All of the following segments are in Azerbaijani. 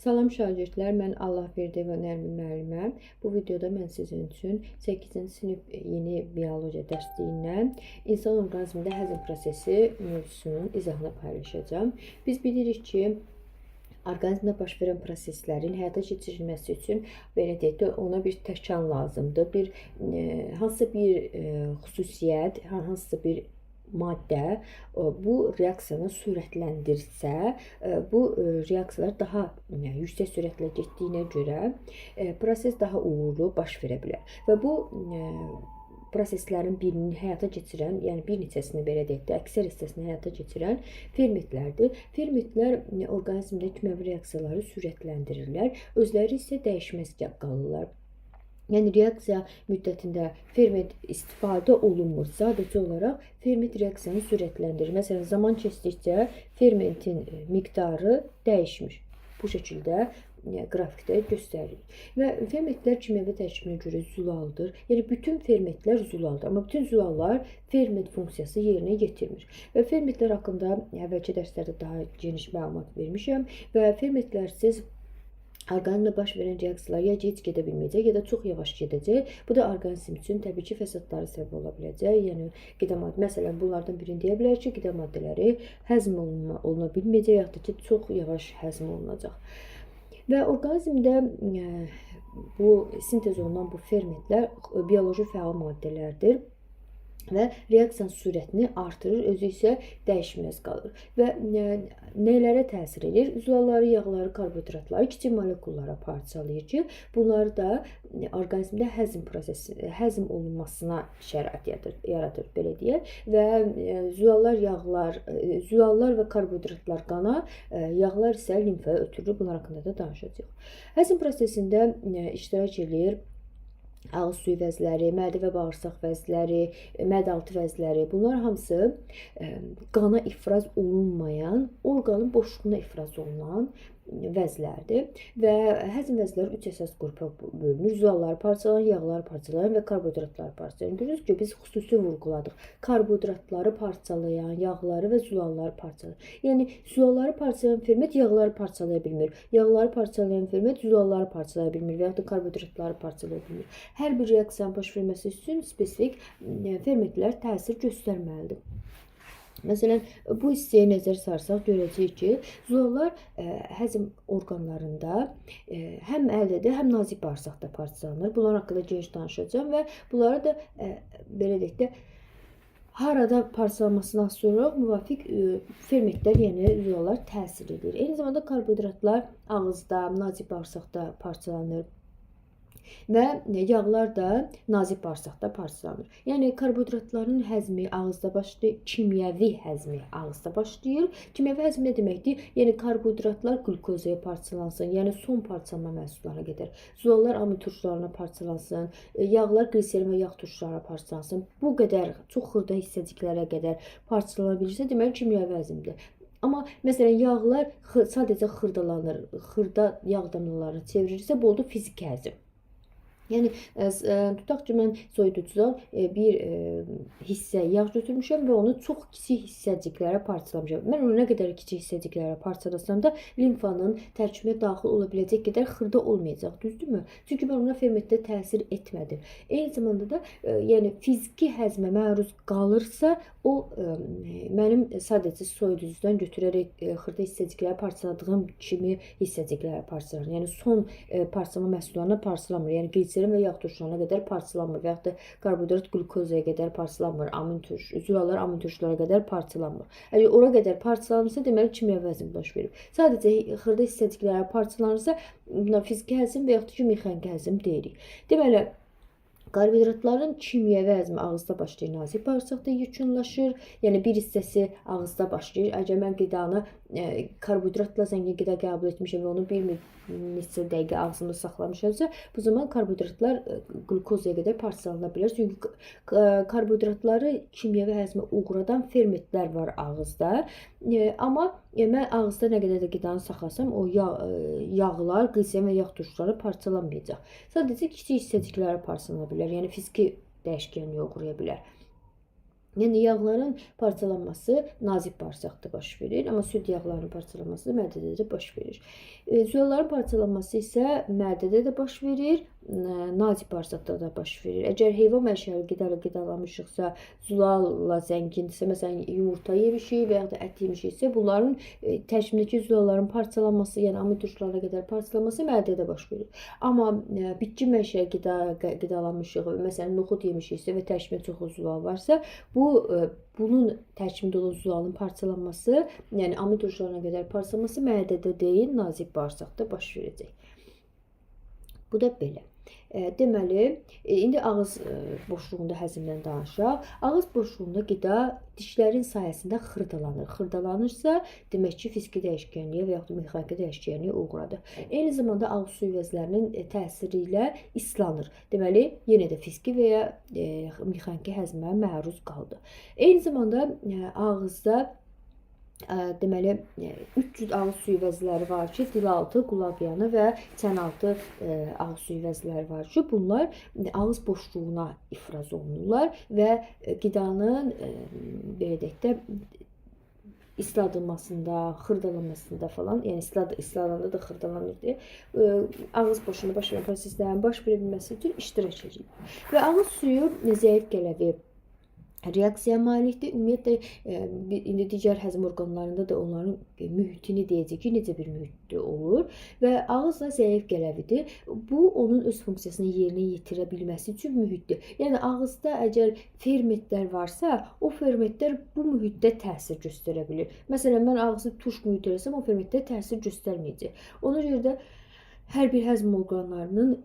Salam şagirdlər, mən Allahverdiyeva Nərmin müəlliməm. Bu videoda mən sizin üçün 8-ci sinif yeni biologiya dərsliyindən insan orqanizmində həzm prosesi mövzusunun izahını paylaşacağam. Biz bilirik ki, orqanizmdə baş verən proseslərin həyata keçirilməsi üçün belə deyək də ona bir təkan lazımdır. Bir hansısa bir xüsusiyyət, hansısa bir maddə bu reaksiyanı sürətləndirsə, bu reaksiyalar daha yüksək sürətlə getdiyinə görə proses daha uğurlu baş verə bilər. Və bu proseslərin birini həyata keçirən, yəni bir neçəsini belə deyək də, əksər hissəsini həyata keçirən fermentlərdir. Fermentlər orqanizmdə kimyəvi reaksiyaları sürətləndirirlər, özləri isə dəyişməz qalırlar. Yəni reaksiya müddətində ferment istifadə olunmur. Sadəcə olaraq ferment reaksiyanı sürətləndirir. Məsələn, zaman keçdikcə fermentin miqdarı dəyişmir. Bu şəkildə qrafikdə göstəririk. Və fermentlər kimyəvi tərkibinə görə zülaldır. Yəni bütün fermentlər zülaldır, amma bütün zülallar ferment funksiyası yerinə yetirmir. Və fermentlər haqqında əvvəlki dərslərdə daha geniş məlumat vermişəm və fermentlərsiz orqanizmdə baş verən reaksiyalar ya heç gedə bilməyəcək, ya da çox yavaş gedəcək. Bu da orqanizm üçün təbii ki, fəsadlara səbəb ola biləcək. Yəni qida maddə, məsələn, bunlardan birini deyə bilərik ki, qida maddələri həzm oluna bilməyəcək, yaxud da ki, çox yavaş həzm olunacaq. Və orqanizmdə bu sintez olunan bu fermentlər bioloji fəal maddələrdir və reaksiyanın sürətini artırır, özü isə dəyişməz qalır. Və nələrə təsir edir? Zülalları, yağları, karbohidratları kiçik molekullara parçalayır ki, bunları da orqanizmdə həzm prosesi, həzm olunmasına şərait yaradır, belə deyək. Və zülallar, yağlar, zülallar və karbohidratlar qana, yağlar isə limfaya ötürülür. Bunlar haqqında da danışacağıq. Həzm prosesində iştirak eləyir ağız suyu vəzləri, mədə və bağırsaq vəzləri, mədə altı vəzləri, bunlar hamısı qana ifraz olunmayan, orqanın boşluğuna ifraz olunan vəzlərdir. Və həzm vəzləri 3 əsas qrupa bölünür. Zülalları parçalayan, yağları parçalayan və karbohidratları parçalayan. Görürsünüz ki, biz xüsusi vurğuladıq. Karbohidratları parçalayan, yağları və zülalları parçalayan. Yəni zülalları parçalayan ferment yağları parçalaya bilmir. Yağları parçalayan ferment zülalları parçalaya bilmir və yaxud da karbohidratları parçalaya bilmir. Hər bir reaksiyanın baş verməsi üçün spesifik fermentlər təsir göstərməlidir. Məsələn, bu hissəyə nəzər sarsaq görəcəyik ki, zülallar həzm orqanlarında həm əldə, həm nazik bağırsaqda parçalanır. Bunlar haqqında geniş danışacağam və bunları da belə deyək də harada parçalanmasından sonra müvafiq fermentlər, yəni zülallar təsir edir. Eyni zamanda karbohidratlar ağızda, nazik bağırsaqda parçalanır. Və yağlar da nazik bağırsaqda parçalanır. Yəni karbohidratların həzmi ağızda başlayır, kimyəvi həzmi ağızda başlayır. Kimyəvi həzm nə deməkdir? Yəni karbohidratlar qlükozaya parçalansın, yəni son parçalanma məhsullarına qədər. Zülallar amin turşularına parçalansın, yağlar qliserin və yağ turşularına parçalansın. Bu qədər çox xırda hissəciklərə qədər parçalana bilirsə, deməli kimyəvi həzmdir. Amma məsələn yağlar sadəcə xırdalanır, xırda yağ damlalarını çevirirsə, bu oldu fiziki həzm. Yəni tutaq ki, mən soyuducudan bir hissə yağ götürmüşəm və onu çox kiçik hissəciklərə parçalamışam. Mən onu nə qədər kiçik hissəciklərə parçalasam da limfanın tərkibinə daxil ola biləcək qədər xırda olmayacaq, düzdürmü? Çünki mən ona fermentdə təsir etmədim. Eyni zamanda da yəni fiziki həzmə məruz qalırsa, o mənim sadəcə soyuducudan götürərək xırda hissəciklərə parçaladığım kimi hissəciklərə parçalanır. Yəni son parçalama məhsullarına parçalanmır. Yəni qliserin və yağ turşularına qədər parçalanmır və yaxud da karbohidrat qlukozaya qədər parçalanmır, amin turş, zülallar amin turşulara qədər parçalanmır. Əgər ora qədər parçalanırsa, deməli kimyəvi həzm baş verib. Sadəcə xırda hissəciklərə parçalanırsa, buna fiziki həzm və yaxud da ki, mexaniki həzm deyirik. Deməli, karbohidratların kimyəvi həzmi ağızda başlayır, nazik bağırsaqda yekunlaşır. Yəni bir hissəsi ağızda başlayır. Əgər mən qidanı karbohidratla zəngin qida qəbul etmişəm və onu bir neçə dəqiqə ağzımda saxlamışamsa, bu zaman karbohidratlar qlukozaya qədər parçalana bilər. Çünki karbohidratları kimyəvi həzmə uğradan fermentlər var ağızda. Amma mən ağızda nə qədər də qidanı saxlasam, o yağlar, qliserin və yağ turşuları parçalanmayacaq. Sadəcə kiçik hissəciklərə parçalana bilər. Yəni fiziki dəyişkənliyə uğraya bilər. Yəni yağların parçalanması nazik bağırsaqda baş verir, amma süd yağlarının parçalanması mədədə də baş verir. Zülalların parçalanması isə mədədə də baş verir, nazik bağırsaqda da baş verir. Əgər heyvan mənşəli qida ilə qidalanmışıqsa, zülalla zəngindirsə, məsələn, yumurta yemişik və ya da ət yemişiksə, bunların tərkibindəki zülalların parçalanması, yəni aminoturşulara qədər parçalanması mədədə baş verir. Amma bitki mənşəli qidalanmışıq, məsələn, noxud yemişiksə və tərkibində çoxlu zülal varsa, bunun tərkibində olan zülalın parçalanması, yəni aminoturşularına qədər parçalanması mədədə deyil, nazik bağırsaqda baş verəcək. Bu da belə. Deməli, indi ağız boşluğunda həzmdən danışaq. Ağız boşluğunda qida dişlərin sayəsində xırdalanır. Xırdalanırsa, demək ki, fiziki dəyişkənliyə və yaxud da mexaniki dəyişkənliyə uğradı. Eyni zamanda ağız suyu vəzlərinin təsiri ilə islanır. Deməli, yenə də fiziki və ya mexaniki həzmə məruz qaldı. Eyni zamanda ağızda deməli, 3 cür ağız suyu vəzləri var ki, dilaltı, qulaq yanı və çənaltı ağız suyu vəzləri var ki, bunlar ağız boşluğuna ifraz olunurlar və qidanın belə deyək də isladılmasında, xırdalanmasında falan, yəni isladanda da xırdalanırdı. Ağız boşluğunda baş verən proseslərin baş verə bilməsi üçün iştirak edir. Və ağız suyu zəif qələvi reaksiyaya malikdir. Ümumiyyətlə indi digər həzm orqanlarında da onların mühitini deyəcək ki, necə bir mühitdə olur və ağızla zəif qələvidir. Bu onun öz funksiyasını yerinə yetirə bilməsi üçün mühitdir. Yəni ağızda əgər fermentlər varsa, o fermentlər bu mühitdə təsir göstərə bilir. Məsələn, mən ağzı turş mühit eləsəm, o fermentlər təsir göstərməyəcək. Ona görə də hər bir həzm orqanlarının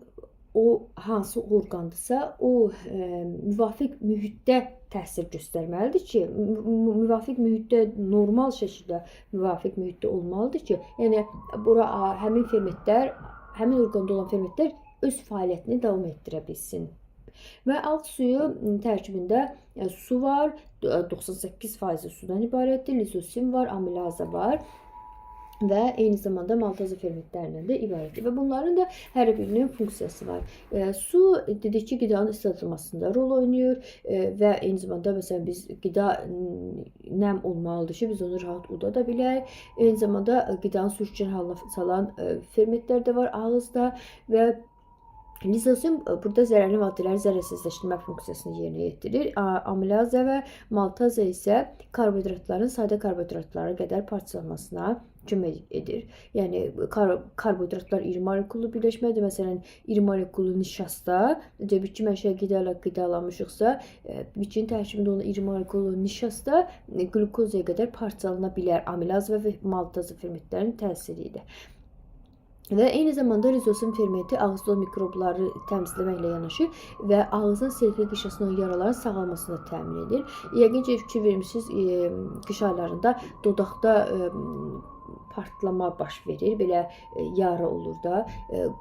o hansı orqandırsa, o müvafiq mühitdə təsir göstərməlidir ki, müvafiq mühitdə normal şəkildə müvafiq mühitdə olmalıdır ki, yəni bura həmin fermentlər, həmin orqanda olan fermentlər öz fəaliyyətini davam etdirə bilsin. Və ağız suyu tərkibində su var, 98% sudan ibarətdir, lizosim var, amilaza var və eyni zamanda maltoza fermentlərindən də ibarətdir və bunların da hər birinin funksiyası var. Su dedik ki, qidanın isladılmasında rol oynayır və eyni zamanda məsələn biz qida nəm olmalıdır ki, biz onu rahat udada bilək. Eyni zamanda qidanın sürüşkən halına salan fermentlər də var ağızda və lizosim burada zərərli maddələri zərərsizləşdirmə funksiyasını yerinə yetirir. Amilaza və maltaza isə karbohidratların sadə karbohidratlara qədər parçalanmasına kömək edir. Yəni karbohidratlar iri molekullu birləşmədir. Məsələn, iri molekullu nişasta, necə bitki mənşəli qida ilə qidalanmışıqsa, bitkinin tərkibində olan iri molekullu nişasta qlükozaya qədər parçalana bilər amilaz və maltaza fermentlərinin təsiri ilə. Və eyni zamanda lizosim fermenti ağızda olan mikrobları təmizləməklə yanaşı və ağızın selfli qişasının olan yaraların sağalmasını da təmin edir. Yəqin ki, fikir vermisiniz, qış aylarında dodaqda partlama baş verir, belə yara olur da,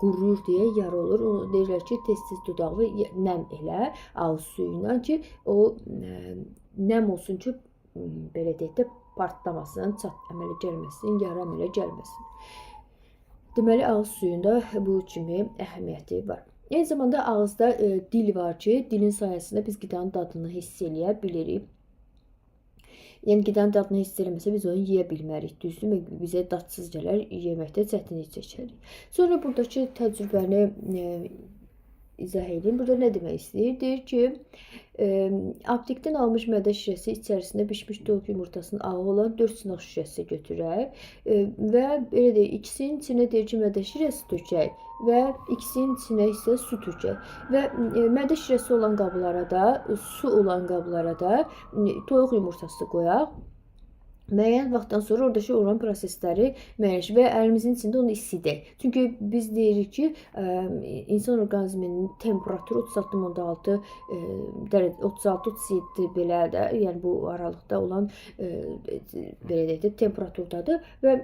quruyur deyə yara olur. Onu deyirlər ki, tez-tez dodağı nəm elə ağız suyu ilə ki, o nəm olsun ki, belə deyək də partlamasın, çat əmələ gəlməsin, yara əmələ gəlməsin. Deməli, ağız suyunda bu kimi əhəmiyyəti var. Eyni zamanda ağızda dil var ki, dilin sayəsində biz qidanın dadını hiss eləyə bilirik. Yəni qidanın dadını hiss eləməsə biz onu yeyə bilmərik. Düzdürmü? Bizə dadsız gələr, yeməkdə çətinlik çəkərik. Sonra buradakı təcrübəni izah edeyim. Burada nə demək istəyir? Deyir ki, aptekdən alınmış mədə şirəsi içərisində bişmiş toyuq yumurtasının ağı olan 4 sınaq şüşəsi götürək və belə deyək, ikisinin içinə deyir ki, mədə şirəsi tökək və ikisinin içinə isə su tökək və mədə şirəsi olan qablara da, su olan qablara da toyuq yumurtası qoyaq. Müəyyən vaxtdan sonra oradakı olan prosesləri müəyyənləşir və əlimizin içində onu isidək. Çünki biz deyirik ki, insan orqanizminin temperaturu 36,6 dərəcə, 36-37 belə də, yəni bu aralıqda olan belə deyək də temperaturdadır və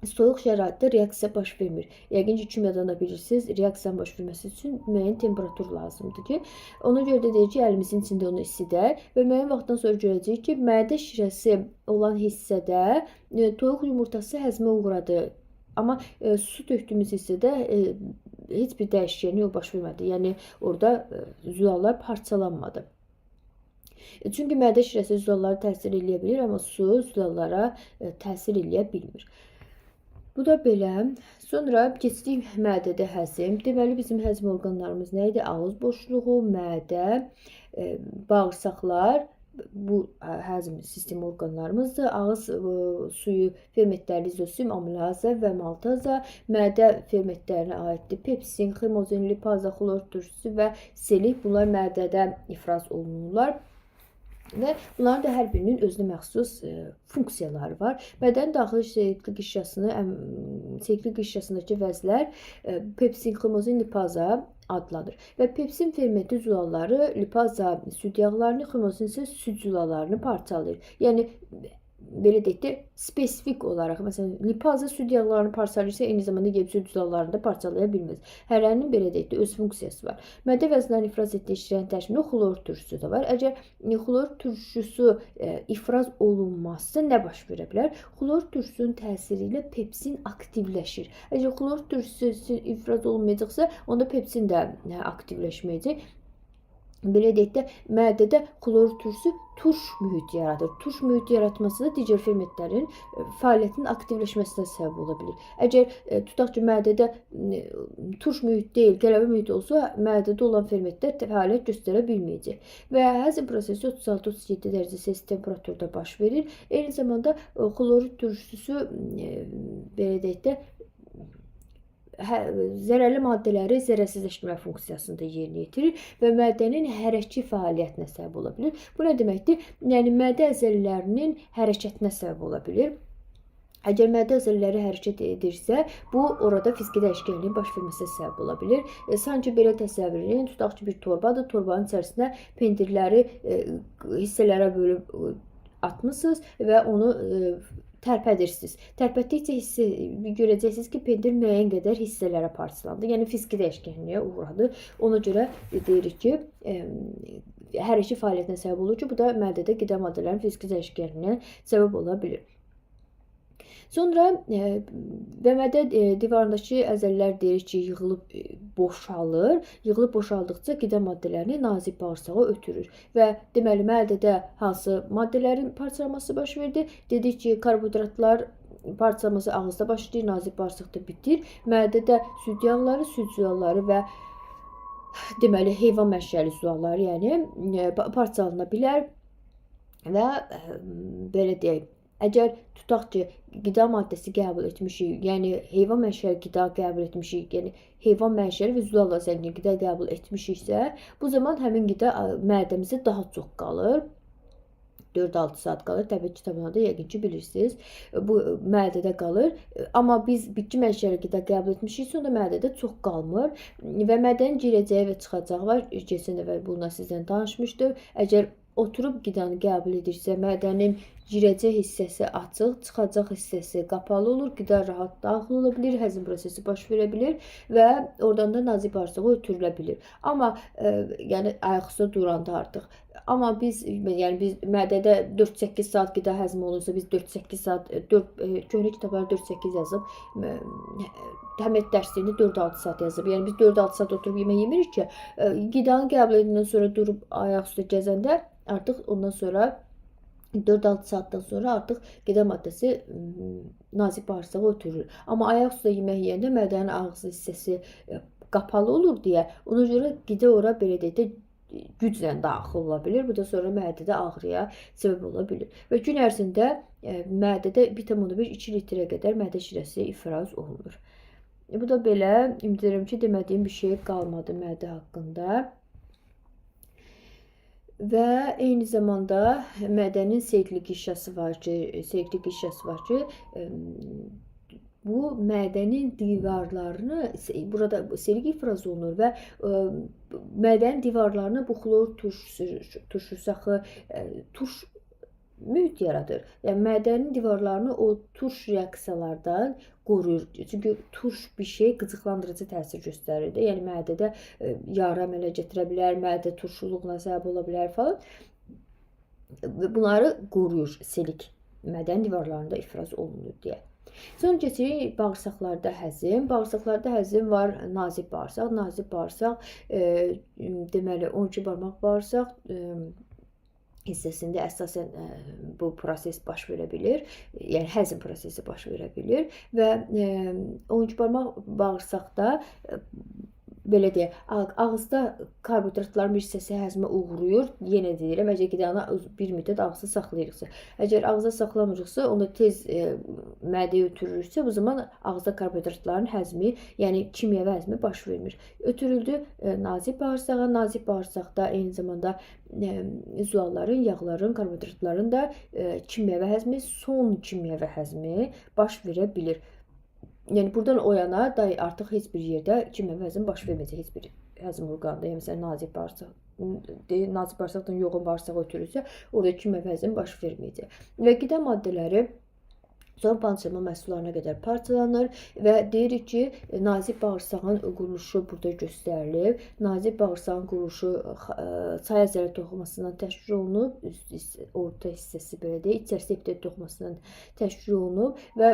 soyuq şəraitdə reaksiya baş vermir. Yəqin ki, kimyadan da bilirsiniz, reaksiyanın baş verməsi üçün müəyyən temperatur lazımdır ki, ona görə də deyir ki, əlimizin içində onu isidək və müəyyən vaxtdan sonra görəcəyik ki, mədə şirəsi olan hissədə toyuq yumurtası həzmə uğradı. Amma su tökdüyümüz hissədə heç bir dəyişiklik baş vermədi. Yəni orada zülallar parçalanmadı. Çünki mədə şirəsi zülallara təsir eləyə bilir, amma su zülallara təsir eləyə bilmir. Bu da belə. Sonra keçdik mədədə həzm. Deməli, bizim həzm orqanlarımız nə idi? Ağız boşluğu, mədə, bağırsaqlar. Bu həzm sistemi orqanlarımızdır. Ağız suyu fermentləri lizosim, amilaza və maltaza, mədə fermentlərinə aiddir. Pepsin, ximozin, lipaza, xlor turşusu və selik, bunlar mədədə ifraz olunurlar. Və bunların da hər birinin özünə məxsus funksiyaları var. Mədənin daxili selikli qişasını, selikli qişasındakı vəzlər pepsin, ximozin, lipaza adlanır. Və pepsin fermenti zülalları, lipaza süd yağlarını, ximozin isə süd zülallarını parçalayır. Yəni belə deyək də, spesifik olaraq, məsələn, lipaza süd yağlarını parçalayırsa, eyni zamanda gedib süd zülallarını da parçalaya bilməz. Hərənin belə deyək də öz funksiyası var. Mədə vəzlərinin ifraz etdiyi şirənin tərkibində xlor turşusu da var. Əgər xlor turşusu ifraz olunmazsa nə baş verə bilər? Xlor turşusunun təsiri ilə pepsin aktivləşir. Əgər xlor turşusu ifraz olunmayacaqsa, onda pepsin də aktivləşməyəcək. Belə deyək də, mədədə xlor turşusu turş mühit yaradır. Turş mühit yaratması da digər fermentlərin fəaliyyətinin aktivləşməsinə səbəb ola bilir. Əgər tutaq ki, mədədə turş mühit deyil, qələvi mühit olsa, mədədə olan fermentlər fəaliyyət göstərə bilməyəcək. Və həzm prosesi 36-37 dərəcə Selsi temperaturda baş verir. Eyni zamanda xlorid turşusu belə deyək də, zərərli maddələri zərərsizləşdirmə funksiyasını da yerinə yetirir və mədənin hərəki fəaliyyətinə səbəb ola bilir. Bu nə deməkdir? Yəni mədə əzələlərinin hərəkətinə səbəb ola bilir. Əgər mədə əzələləri hərəkət edirsə, bu orada fiziki dəyişkənliyin baş verməsinə səbəb ola bilir. Sanki belə təsəvvür edin, tutaq ki, bir torbadır, torbanın içərisinə pendirləri hissələrə bölüb atmısınız və onu tərpədirsiniz. Tərpətdikcə görəcəksiniz ki, pendir müəyyən qədər hissələrə parçalandı. Yəni fiziki dəyişkənliyə uğradı. Ona görə deyirik ki, hərəki fəaliyyətinə səbəb olur ki, bu da mədədə qida maddələrinin fiziki dəyişkənliyinə səbəb ola bilir. Sonra və mədə divarındakı əzələlər deyirik ki, yığılıb boşalır. Yığılıb boşaldıqca qida maddələrini nazik bağırsağa ötürür. Və deməli, mədədə hansı maddələrin parçalanması baş verdi? Dedik ki, karbohidratlar parçalaması ağızda başlayır, nazik bağırsaqda bitir. Mədədə süd yağları, süd zülalları və deməli, heyvan mənşəli zülallar, yəni parçalana bilər və belə deyək, əgər tutaq ki, qida maddəsi qəbul etmişik, yəni heyvan mənşəli qida qəbul etmişik, yəni heyvan mənşəli və zülalla zəngin qida qəbul etmişiksə, bu zaman həmin qida mədəmizdə daha çox qalır. 4-6 saat qalır. Təbii kitabına da yəqin ki, bilirsiniz. Bu mədədə qalır. Amma biz bitki mənşəli qida qəbul etmişiksə, onda mədədə çox qalmır və mədənin girəcəyi və çıxacağı var. Keçən dəfə bununla sizdən danışmışdım. Əgər oturub qidanı qəbul edirsə, mədənin girəcək hissəsi açıq, çıxacaq hissəsi qapalı olur, qida rahat daxil ola bilir, həzm prosesi baş verə bilir və oradan da nazik bağırsağa ötürülə bilir. Amma yəni ayaq üstə duranda artıq. Amma biz, yəni biz mədədə 4-8 saat qida həzm olunursa, biz 4-8 saat 4 köhnə kitablar 4-8 yazıb, Həmət dərsliyini 4-6 saat yazıb. Yəni biz 4-6 saat oturub yemək yemirik ki, qidanı qəbul edəndən sonra durub ayaq üstə gəzəndə artıq ondan sonra 4-6 saatdan sonra artıq qida maddəsi nazik bağırsağa ötürülür. Amma ayaq üstə yemək yeyəndə mədənin ağzı hissəsi qapalı olur deyə, ona görə qida ora belə deyək də güclə daxil ola bilir. Bu da sonra mədədə ağrıya səbəb ola bilir. Və gün ərzində mədədə 1,5-2 litrə qədər mədə şirəsi ifraz olunur. Bu da belə. Ümid edirəm ki, demədiyim bir şey qalmadı mədə haqqında. Və eyni zamanda mədənin selikli qişası var ki, bu mədənin divarlarını, burada selik ifraz olunur və mədənin divarlarını bu xlor turşusaxı turş mühit yaradır. Yəni mədənin divarlarını o turş reaksiyalardan qoruyur. Çünki turş bir şey qıcıqlandırıcı təsir göstərir də. Yəni mədədə yara əmələ gətirə bilər, mədə turşuluğuna səbəb ola bilər falan. Bunları qoruyur selik mədən divarlarında ifraz olunur deyə. Sonra keçirik bağırsaqlarda həzm. Bağırsaqlarda həzm var nazik bağırsaq, nazik bağırsaq, deməli 12 barmaq bağırsaq, hissəsində əsasən bu proses baş verə bilir. Yəni həzm prosesi baş verə bilir və 12 barmaq bağırsaqda belə deyək, ağızda karbohidratların bir hissəsi həzmə uğrayır. Yenə deyirəm, əgər qidanı bir müddət ağızda saxlayırıqsa, əgər ağızda saxlamırıqsa, onda tez mədəyə ötürürüksə, bu zaman ağızda karbohidratların həzmi, yəni kimyəvi həzmi baş vermir. Ötürüldü nazik bağırsağa, nazik bağırsaqda eyni zamanda zülalların, yağların, karbohidratların da kimyəvi həzmi, son kimyəvi həzmi baş verə bilir. Yəni buradan o yana da artıq heç bir yerdə kimyəvi həzm baş verməyəcək, heç bir həzm orqanında. Yəni məsələn nazik bağırsaq, nazik bağırsaqdan yoğun bağırsağa ötürürsə, orada kimyəvi həzm baş verməyəcək. Və qida maddələri son parçalanma məhsullarına qədər parçalanır və deyirik ki, nazik bağırsağın quruluşu burada göstərilib. Nazik bağırsağın quruluşu çay əzələ toxumasından təşkil olunub, üst orta hissəsi belə deyək, içərisi epitel toxumasından təşkil olunub və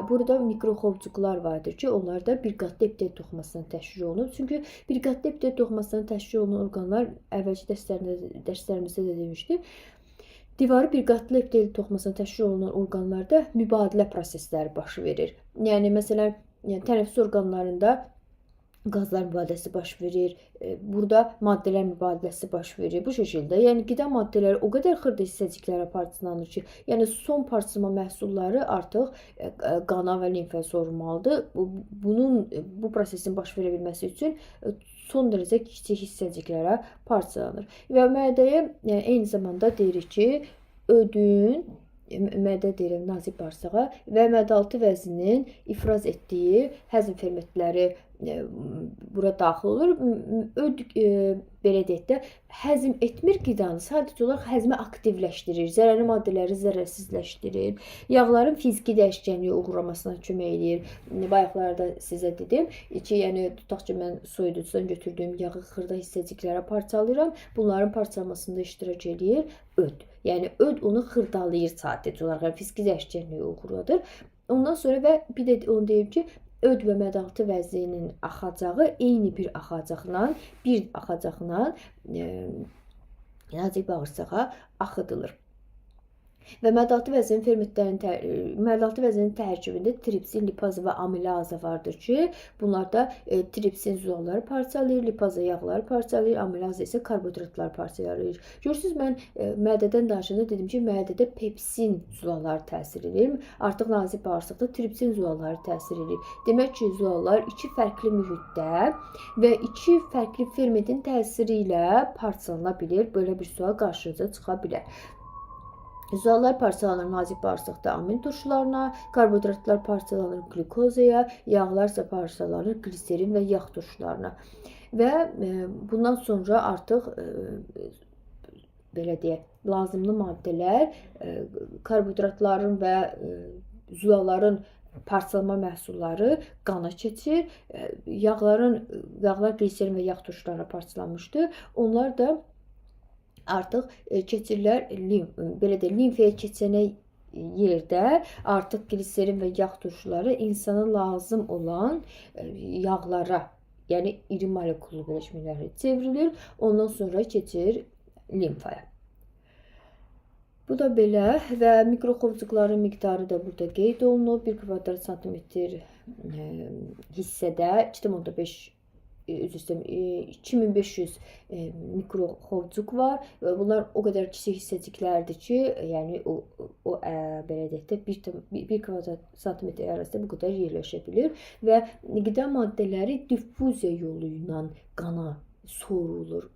burada mikroxovcuqlar vardır ki, onlar da bir qatlı epitel toxumasından təşkil olunub. Çünki bir qatlı epitel toxumasından təşkil olunan orqanlar əvvəlki dərslərimizdə də demişdim. Divarı bir qatlı epitel toxumasından təşkil olunan orqanlarda mübadilə prosesləri baş verir. Yəni məsələn, yəni tənəffüs orqanlarında qazlar mübadiləsi baş verir. Burada maddələr mübadiləsi baş verir. Bu şəkildə, yəni qida maddələri o qədər xırda hissəciklərə parçalanır ki, yəni son parçalanma məhsulları artıq qana və limfə sorulmalıdır. Bu prosesin baş verə bilməsi üçün son dərəcə kiçik hissəciklərə parçalanır. Və mədəyə eyni zamanda deyirik ki, ödün, mədə deyirəm nazik bağırsağa və mədəaltı vəzinin ifraz etdiyi həzm fermentləri bura daxil olur. Öd belə deyək də, həzm etmir qidanı, sadəcə olaraq həzmi aktivləşdirir, zərərli maddələri zərərsizləşdirir, yağların fiziki dəyişkənliyə uğramasına kömək eləyir. Bayaqlarda sizə dedim ki, yəni tutaq ki, mən soyuducudan götürdüyüm yağı xırda hissəciklərə parçalayıram. Bunların parçalanmasında iştirak eləyir öd. Yəni öd onu xırdalayır sadəcə olaraq, yəni fiziki dəyişkənliyə uğradır. Ondan sonra və bir də onu deyim ki, öd və mədəaltı vəzinin axacağı eyni bir axacaqla, nazik bağırsağa axıdılır. Və mədəaltı vəzinin fermentlərinin mədəaltı vəzinin tərkibində tripsin, lipaza və amilaza vardır ki, bunlar da tripsin zülalları parçalayır, lipaza yağları parçalayır, amilaza isə karbohidratları parçalayır. Görürsüz, mən mədədən danışanda dedim ki, mədədə pepsin zülalları təsir edir. Artıq nazik bağırsaqda tripsin zülalları təsir edir. Demək ki, zülallar iki fərqli mühitdə və iki fərqli fermentin təsiri ilə parçalana bilir. Belə bir sual qarşınıza çıxa bilər. Zülallar parçalanır nazik bağırsaqda amin turşularına, karbohidratlar parçalanır qlükozaya, yağlar isə parçalanır qliserin və yağ turşularına. Və bundan sonra artıq belə deyək, lazımlı maddələr karbohidratların və zülalların parçalanma məhsulları qana keçir. Yağlar qliserin və yağ turşularına parçalanmışdı. Onlar da artıq keçirlər belə deyək, limfəyə keçənə yerdə artıq qliserin və yağ turşuları insana lazım olan yağlara, yəni iri molekullu birləşmələrə çevrilir. Ondan sonra keçir limfaya. Bu da belə və mikroxovcuqların miqdarı da burada qeyd olunub. 1 kvadrat santimetr hissədə 2,5 2500 mikroxovcuq var və bunlar o qədər kiçik hissəciklərdir ki, yəni o belə deyək də 1 kvadrat santimetr ərazisində bu qədər yerləşə bilir və qida maddələri diffuziya yolu ilə qana sorulur.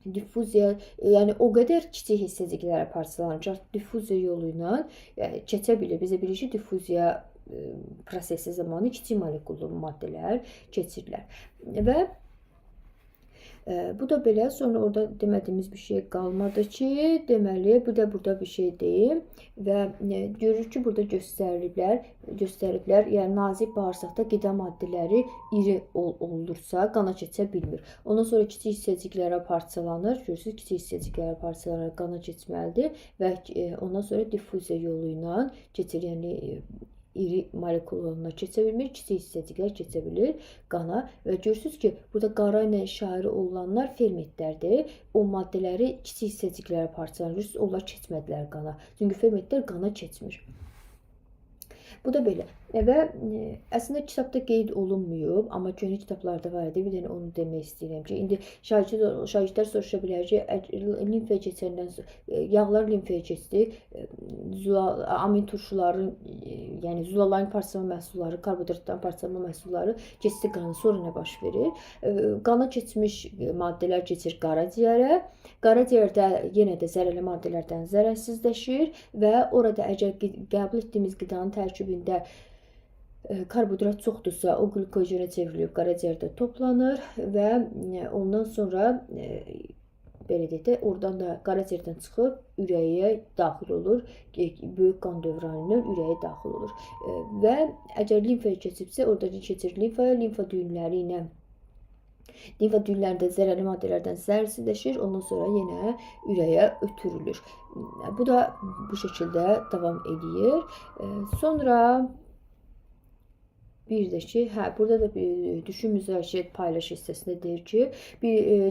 Diffuziya, yəni o qədər kiçik hissəciklərə parçalanır ki, diffuziya yolu ilə keçə bilir. Bizə bilir ki, diffuziya prosesi zamanı kiçik molekullu maddələr keçirlər. Və bu da belə. Sonra orada demədiyimiz bir şey qalmadı ki, deməli, bu da burada bir şey deyim və görürük ki, burada göstəriblər. Yəni nazik bağırsaqda qida maddələri iri olursa qana keçə bilmir. Ondan sonra kiçik hissəciklərə parçalanır. Görürsüz, kiçik hissəciklərə parçalanır, qana keçməlidir və ondan sonra diffuziya yolu ilə keçir. Yəni İri molekul olanlar keçə bilmir, kiçik hissəciklər keçə bilir qana və görürsünüz ki, burada qara ilə işarə olunanlar fermentlərdir. O maddələri kiçik hissəciklərə parçalanır. Görürsünüz, onlar keçmədilər qana. Çünki fermentlər qana keçmir. Bu da belə. Və əslində kitabda qeyd olunmayıb, amma köhnə kitablarda var idi. Bir dənə onu demək istəyirəm ki, indi şagirdlər soruşa bilər ki, limfaya keçəndən yağlar limfaya keçdi, zulal, amin turşuların, yəni zülalların parçalama məhsulları, karbohidratların parçalama məhsulları keçdi qana, sonra nə baş verir? Qana keçmiş maddələr keçir qaraciyərə. Qaraciyərdə yenə də zərərli maddələrdən zərərsizləşir və orada əgər qəbul etdiyimiz qidanın tərkibində karbohidrat çoxdursa, o qlikogenə çevrilib qaraciyərdə toplanır və ondan sonra belə deyək də, oradan da qaraciyərdən çıxıb ürəyə daxil olur. Böyük qan dövranı ilə ürəyə daxil olur. Və əgər limfaya keçibsə, orada keçir limfaya, limfa düyünləri ilə limfa düyünlərində zərərli maddələrdən zərərsizləşir, ondan sonra yenə ürəyə ötürülür. Bu da bu şəkildə davam eləyir. Sonra bir də ki, hə, burada da bir düşün, müzakirə et, paylaş hissəsində deyir ki,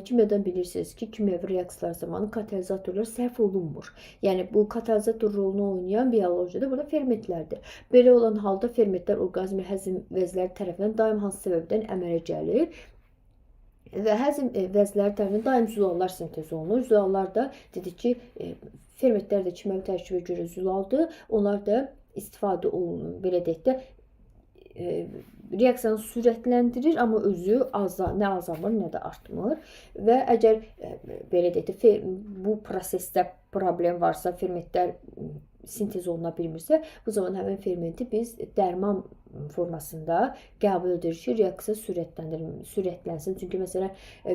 kimyadan bilirsiniz ki, kimyəvi reaksiyalar zamanı katalizatorlar sərf olunmur. Yəni bu katalizator rolunu oynayan biologiyada burada fermentlərdir. Belə olan halda fermentlər orqanizmin həzm vəzləri tərəfindən daim hansı səbəbdən əmələ gəlir? Və həzm vəzləri tərəfindən daim zülallar sintez olunur. Zülallar da dedik ki, fermentlər də kimyəvi tərkibə görə zülaldır. Onlar da istifadə olunur. Belə deyək də, reaksiyanı sürətləndirir, amma özü nə azalmır, nə də artmır. Və əgər belə deyək də, bu prosesdə problem varsa, fermentlər sintez oluna bilmirsə, bu zaman həmin fermenti biz dərman formasında qəbul edirik ki, reaksiya sürətlənsin. Çünki məsələn,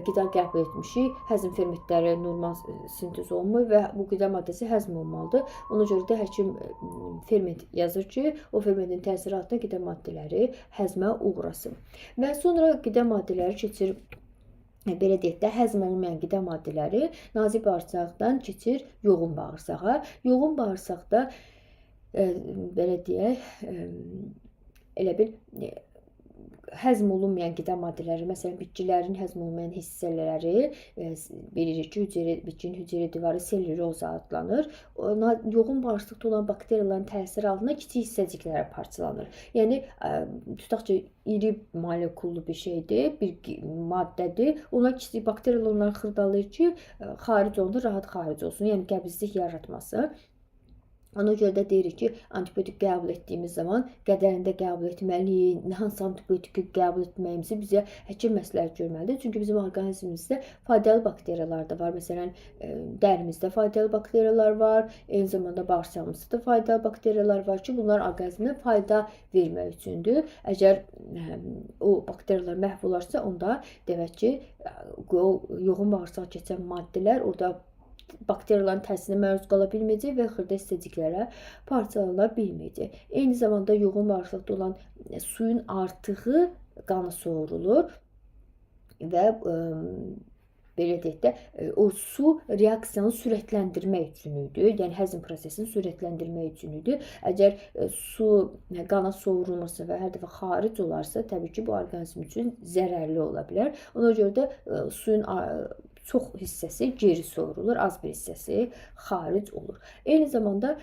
qida qəbul etmişik, həzm fermentləri normal sintez olunmur və bu qida maddəsi həzm olmalıdır. Ona görə də həkim ferment yazır ki, o fermentin təsiri altında qida maddələri həzmə uğrasın. Və sonra qida maddələri keçir, belə deyək də, həzm olunmayan qida maddələri nazik bağırsaqdan keçir yoğun bağırsağa. Yoğun bağırsaqda belə deyək, elə bil həzm olunmayan qida maddələri, məsələn, bitkilərin həzm olunmayan hissələri, bilirik ki, bitkinin hüceyrə divarı selluloza adlanır. Ona, yoğun bağırsaqda olan bakteriyaların təsiri altında kiçik hissəciklərə parçalanır. Yəni, tutaq ki, iri molekullu bir şeydir, bir maddədir. Onlar kiçik bakteriyalar onları xırdalayır ki, xaric olunur, rahat xaric olsun, yəni qəbizlik yaratmasın. Ona görə də deyirik ki, antibiotik qəbul etdiyimiz zaman qədərində qəbul etməliyik, hansı antibiotiki qəbul etməyimizi bizə həkim məsləhət görməlidir. Çünki bizim orqanizmimizdə faydalı bakteriyalar da var. Məsələn, dərimizdə faydalı bakteriyalar var, eyni zamanda bağırsağımızda da faydalı bakteriyalar var ki, bunlar orqanizmə fayda vermək üçündür. Əgər o bakteriyalar məhv olarsa, onda demək ki, o yoğun bağırsağa keçən maddələr orada bakteriyaların təsirinə məruz qala bilməyəcək və xırda hissəciklərə parçalana bilməyəcək. Eyni zamanda yoğun bağırsaqda olan suyun artığı qana sovrulur və belə deyək də, o su reaksiyanı sürətləndirmək üçün idi. Yəni həzm prosesini sürətləndirmək üçün idi. Əgər su qana sovrulmursa və hər dəfə xaric olarsa, təbii ki, bu orqanizm üçün zərərli ola bilər. Ona görə də suyun çox hissəsi geri sovrulur, az bir hissəsi xaric olur. Eyni zamanda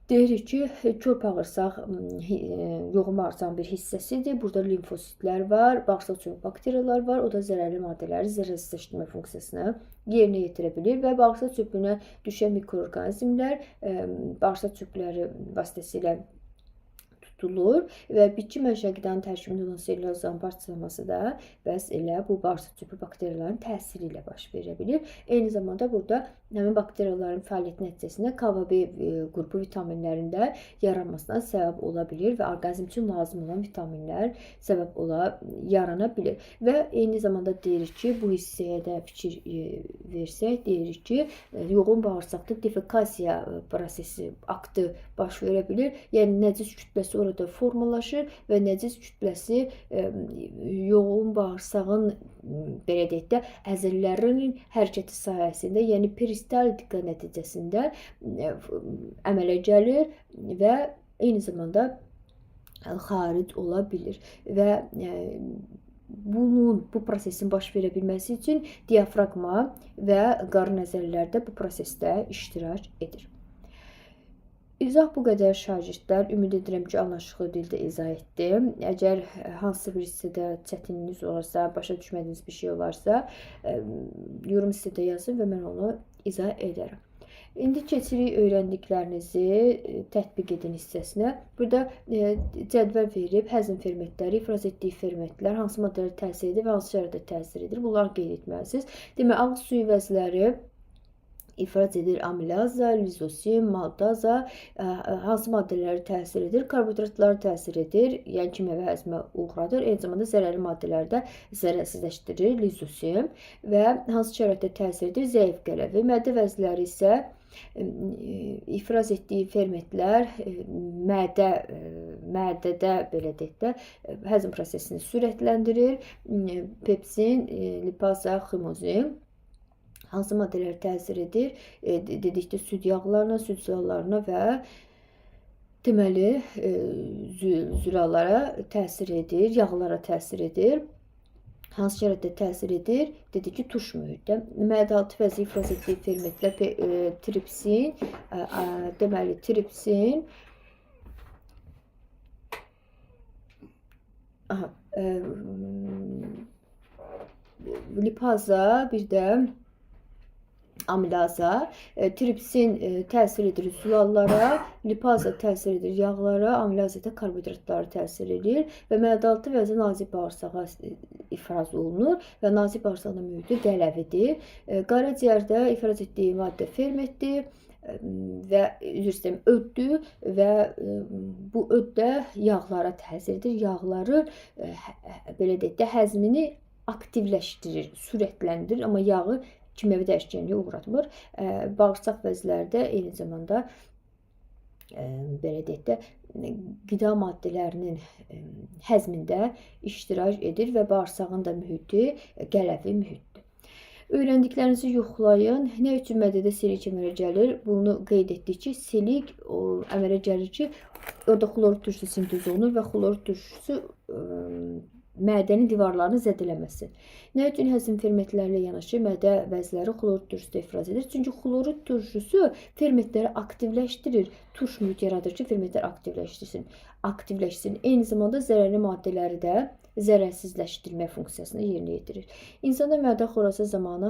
deyirik ki, kör bağırsaq yoğun bağırsağın bir hissəsidir. Burada limfositlər var, bağırsaq çöpü bakteriyalar var. O da zərərli maddələri zərərsizləşdirmə funksiyasını yerinə yetirə bilir və bağırsaq çöpünə düşən mikroorqanizmlər bağırsaq çöpləri vasitəsilə tutulur və bitki mənşəli qidanın tərkibində olan sellyulozanın parçalanması da bəs elə bu bağırsaq çöpü bakteriyaların təsiri ilə baş verə bilir. Eyni zamanda burada həmin bakteriyaların fəaliyyəti nəticəsində K və B qrupu vitaminlərində yaranmasına səbəb ola bilir və orqanizm üçün lazım olan vitaminlər səbəb ola yarana bilir. Və eyni zamanda deyirik ki, bu hissəyə də fikir versək, deyirik ki, yoğun bağırsaqda defekasiya prosesi aktı baş verə bilir. Yəni nəcis kütləsi orada formalaşır və nəcis kütləsi yoğun bağırsağın belə deyək də əzələlərinin hərəkəti sayəsində, yəni peristaltika nəticəsində əmələ gəlir və eyni zamanda xaric ola bilir və bu prosesin baş verə bilməsi üçün diafraqma və qarın əzələləri də bu prosesdə iştirak edir. İzah bu qədər şagirdlər. Ümid edirəm ki, anlaşıqlı dildə izah etdim. Əgər hansısa bir hissədə çətinliyiniz olarsa, başa düşmədiyiniz bir şey olarsa, yorum hissədə yazın və mən onu izah edərəm. İndi keçirik öyrəndiklərinizi tətbiq edin hissəsinə. Burada cədvəl verib, həzm fermentləri, ifraz etdiyi fermentlər, hansı maddələrə təsir edir və hansı şəraitdə təsir edir. Bunları qeyd etməlisiniz. Demək, ağız suyu vəzləri ifraz edir amilaza, lizosim, maltaza, hansı maddələrə təsir edir? Karbohidratlara təsir edir, yəni kimyəvi həzmə uğradır. Eyni zamanda zərərli maddələri də zərərsizləşdirir lizosim və hansı şəraitdə təsir edir? Zəif qələvi. Mədə vəzləri isə ifraz etdiyi fermentlər mədədə belə deyək də həzm prosesini sürətləndirir. Pepsin, lipaza, ximozin hansı maddələrə təsir edir? Dedikdə süd yağlarına, süd zülallarına və deməli zülallara təsir edir, yağlara təsir edir. Hansı şəraitdə təsir edir? Dedik ki, turş mühitdə. Mədə-altı vəzi ifraz etdiyi fermentlər tripsin, deməli tripsin, aha, lipaza, bir də amilaza, tripsin təsir edir zülallara, lipaza təsir edir yağlara, amilaza da karbohidratlara təsir edir və mədə-altı vəzi nazik bağırsağa ifraz olunur və nazik bağırsağın mühiti qələvidir. Qaraciyərdə ifraz etdiyi maddə fermentdir və üzr istəyirəm, öddür və bu öd də yağlara təsir edir. Yağları belə deyək də həzmini aktivləşdirir, sürətləndirir, amma yağı kimyəvi dəyişkənliyə uğratmır. Bağırsaq vəzləri də eyni zamanda belə deyək də qida maddələrinin həzmində iştirak edir və bağırsağın da mühiti qələvi mühitdir. Öyrəndiklərinizi yoxlayın. Nə üçün mədədə selik əmələ gəlir? Bunu qeyd etdik ki, selik əmələ gəlir ki, orada xlorid turşusu sintez olunur və xlorid turşusu mədənin divarlarını zədələməsin. Nə üçün həzm fermentləri ilə yanaşı mədə vəzləri xlorid turşusu ifraz edir? Çünki xlorid turşusu fermentləri aktivləşdirir. Turş mühit yaradır ki, fermentlər aktivləşsin. Eyni zamanda zərərli maddələri də zərərsizləşdirmə funksiyasını yerinə yetirir. İnsanda mədə xorası zamanı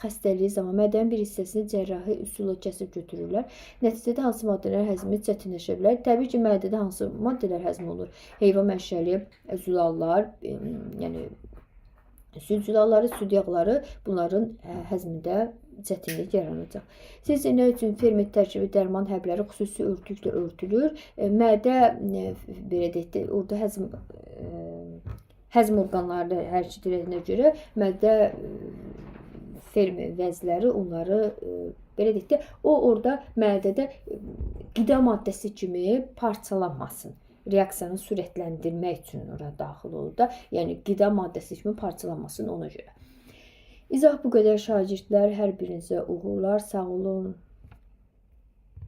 xəstəliyi zamanı mədənin bir hissəsini cərrahi üsulla kəsib götürürlər. Nəticədə hansı maddələr həzmi çətinləşə bilər? Təbii ki, mədədə hansı maddələr həzm olunur? Heyvan mənşəli zülallar, yəni süd zülalları, süd yağları, bunların həzmində çətinlik yaranacaq. Sizcə nə üçün ferment tərkibi dərman həbləri xüsusi örtüklə örtülür? Mədə belə deyək də, orada həzm orqanları hərəkət elədiyinə görə mədə ferment vəzləri onları belə deyək də, o orada mədədə qida maddəsi kimi parçalanmasın. Reaksiyanı sürətləndirmək üçün ora daxil olur da. Yəni qida maddəsi kimi parçalanmasın ona görə. İzah bu qədər şagirdlər. Hər birinizə uğurlar. Sağ olun.